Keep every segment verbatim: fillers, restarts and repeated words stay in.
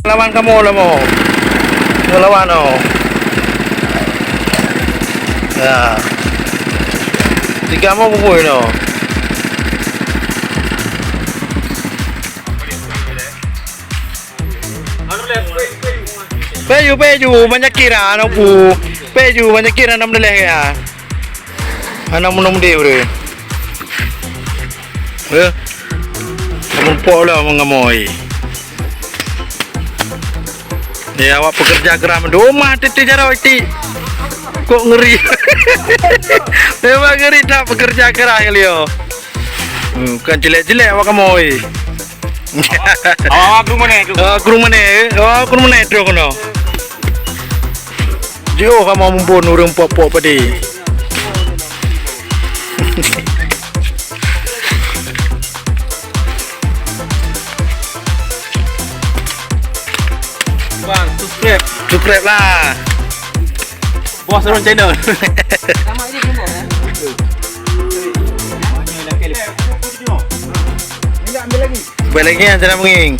Lawan kamoe lah mo. Nyoe lawan oh. Ya. Tiga mo bubui noh. Peju, peju, banyak kira, anak bu. Peju, banyak kira, enam belas ya. Anak menung dia, bro. Eh? Kamu pok lah mengamoi. Ya, awak pekerja keras. Di rumah titi jarak iti. Kok ngeri. Memang ngeri tak pekerja keras kali yo. Hmm, bukan jelek-jelek awak kamoe. Awak, awak ke rumah ni, ke Oh, ke rumah ni. Oh, ke rumah ni terus kena. Jauh kamu mumpun urang pok-pok padi. Bang, subscribe. Subscribe lah. Bos Ron Channel. Sama ini belum bos ya? Enggak ambil lagi. Balik lagi yang cara menging.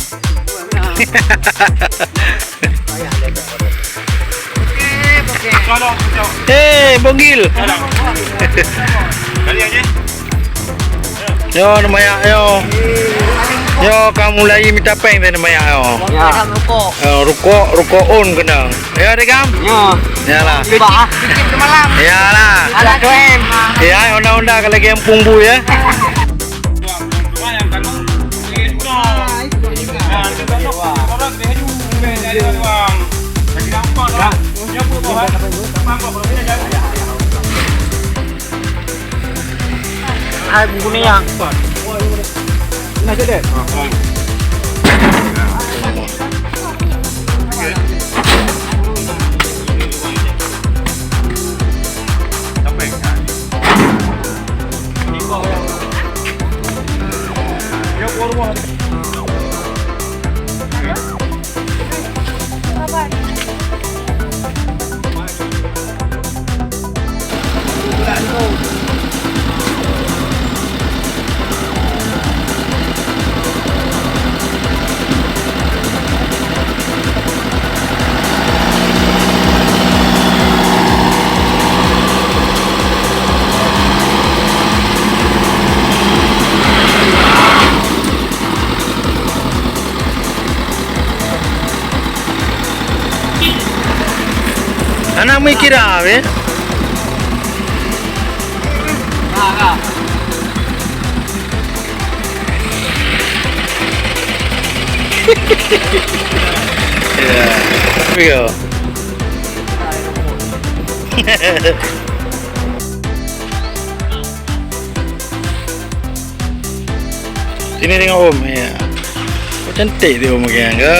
Eh, bonggil. Kali aja. Yo, namanya yo. Yo, kamu lagi minta peng tadi namanya yo. Ya. Yo, rukok, rukok on kena. Ya, deh, Kam? Ya. Yalah. Bah. Yalah. Ada tuan. Ya, onda-onda kalau lagi empung bu ya. Hai, bungkuni ya. Nah, jadi. Anak mui kira weh. Ya. Tapi ya. Sini tengok Om, ya. Kok cantik tu Om, kan, ke?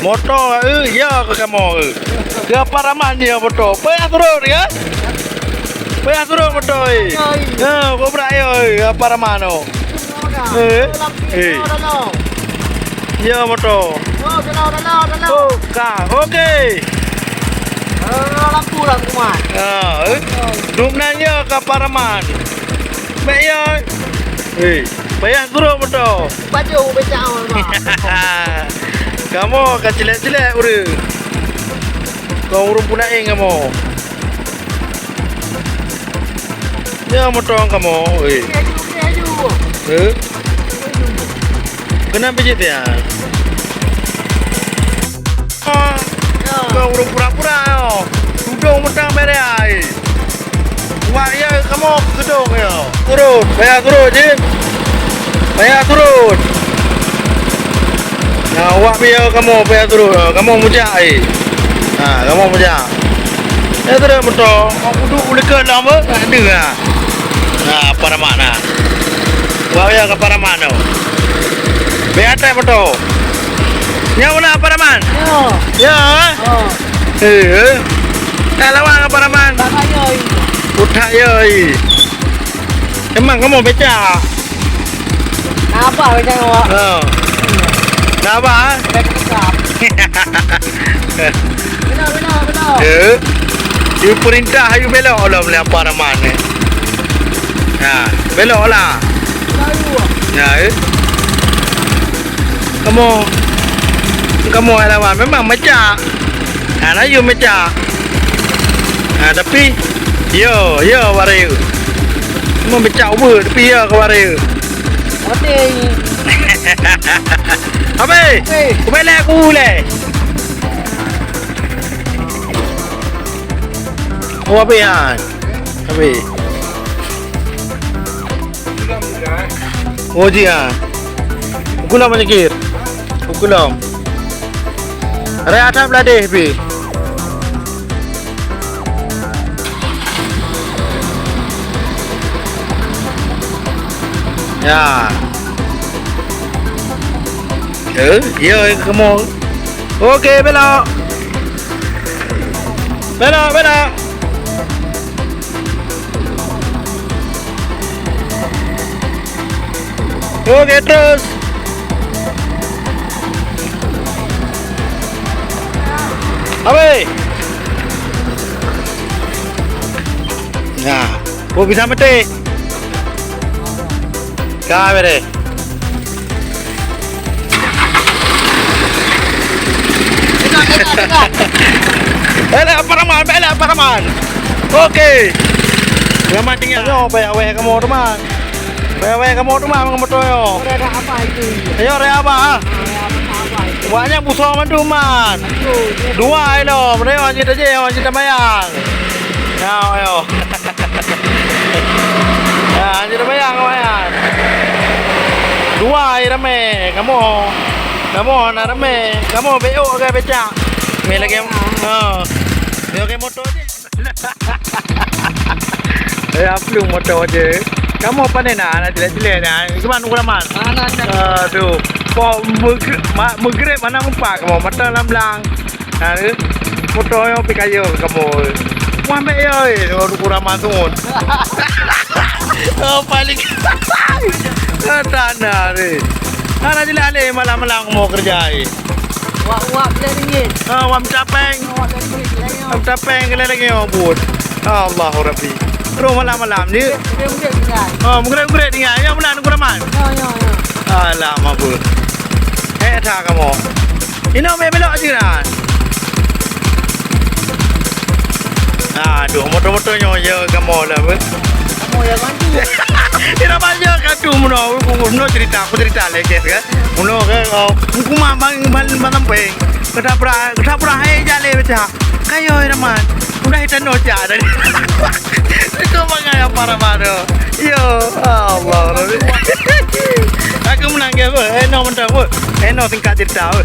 Moto, eh, ya ke kamoe, eh. Ke Paraman ya moto. Payah turun ya. Payah turun moto, eh. Ya, kobra ya, eh, Paraman, oh. Eh, eh. Ya moto. Oh, ka, oke. Lampu lah rumah. Ya, eh. Dum nan ya ke Paraman. Mek ya. Hei, payah turun moto. Baju becak awak. Kamoe ka cilek-cilek ureueng. Kau ureueng punaeng kamoe. Ya moto kamoe, hei. Okey, aju, okey, aju. Eh? Kenapa je dia? Ah, kau ureueng pura-pura yo. Tudong mantong bereh ai. Wak ya kamoe keudong ya. Turun, payah turun jih. Payah turun. Nah, wak ya kamoe payah turun. Ha, kamoe mujak ai. Ha, kamoe mujak. Ya turun moto. Kau kudu ulikeun lom, eh. Ada ha. Nah, apa nama nah? Wak ya ke Paraman tu. Biar tak moto. Nyawa nak Paraman? Ya. Ya, eh? Oh. Eh, eh. Eh, lawan ke Paraman? Tak kaya, eh. Utak ya, eh. Memang kamoe becak. Na abah becak awak. Ha. Na abah, eh? Becak besar. Benar, benar, benar. Ya. Di perintah ayu belok lah meulimpah raman ni. Ha, belok lah. Baru. Ya, eh. Kamoe, kamoe lawan memang mecak. Ha, na yue mecak. Ha, tapi, yo, yo, warék. Memang mecak ubeut, tapi yo, ka warék. Oke. Habis? Habis. Ubé lé, ku lé. Oh, habis, ha. Habis. Oh, ji, ha. Ukulom menyekir. Ukulom. Raya that beladeh pi. Ya. Eh, ya, kamoe. Oke, belok. Belok, belok. Oke, terus. Habis. Nah, oh, bisa mati. Ka, bere. Elak, Pak Rahman, elak, Pak Rahman. Oke. Selamat tinggal. Nyoe, payah weh kamoe, teman. Payah weh kamoe, teman, ngon moto nyoe. Udah ada apa itu? Ayo, ada apa, ah? Ada apa, apa itu? Banyak busong mandum, man. Dua ilo, mereka orang cerita je, orang cerita mayang. Nyoe, ayo. Ha, hanjeuet bayang awaknyan. Dua ai ramé, kamoe. Kamoe na ramé. Kamoe beok ke becak. Mé lagèe, ha. Mé lagèe moto je. Eh, aplueng moto je. Kamoe pane na, na cilek-cilek na. Cuman udah man. Aduh. Poh meugreb, ma-, meugreb mana meupat kamoe. Mata lam blang. Nah, ni, moto nyoe pih kaya kamoe. Wah, ambek yo, eh, ureueng raman tu. Oh, paling. Tanda ni. Hana jeulaih lé malam-malam kamoe keureuja, eh. Wak, wak, lima ringgit. Ah, wak meucapeng. Wak, lima ringgit, lagi. Wak meucapeng, lagi, lagi, oh, buet. Allahu Rabbi. Terus malam-malam ni. Meugreb-greb tinggai. Oh, meugreb-greb tinggai. Ya, meunan, ureueng raman. Ya, ya, ya. Alah, mabuk. Eh, that kamoe. Inoe mé belok sinan. Aduh, moto-moto nyoe ya kamoe lah, beuh. Kamoe ya bantu. Inoe banyak kadu meunoe, meunoe cerita, aku cerita lé, guys, kan. Meunoe kan, oh, hukuman bang, bang, bang samping. Ketabrak, ketabrak, eh, jak lé becak. Kayo, eh, Rahman. Udah itu no cak tadi. Itu bangai apa Rahman tu? Yo, Allah, Rabbi. Aku menang ke apa? Eh, no, mentang apa? Eh, no, singkat cerita apa?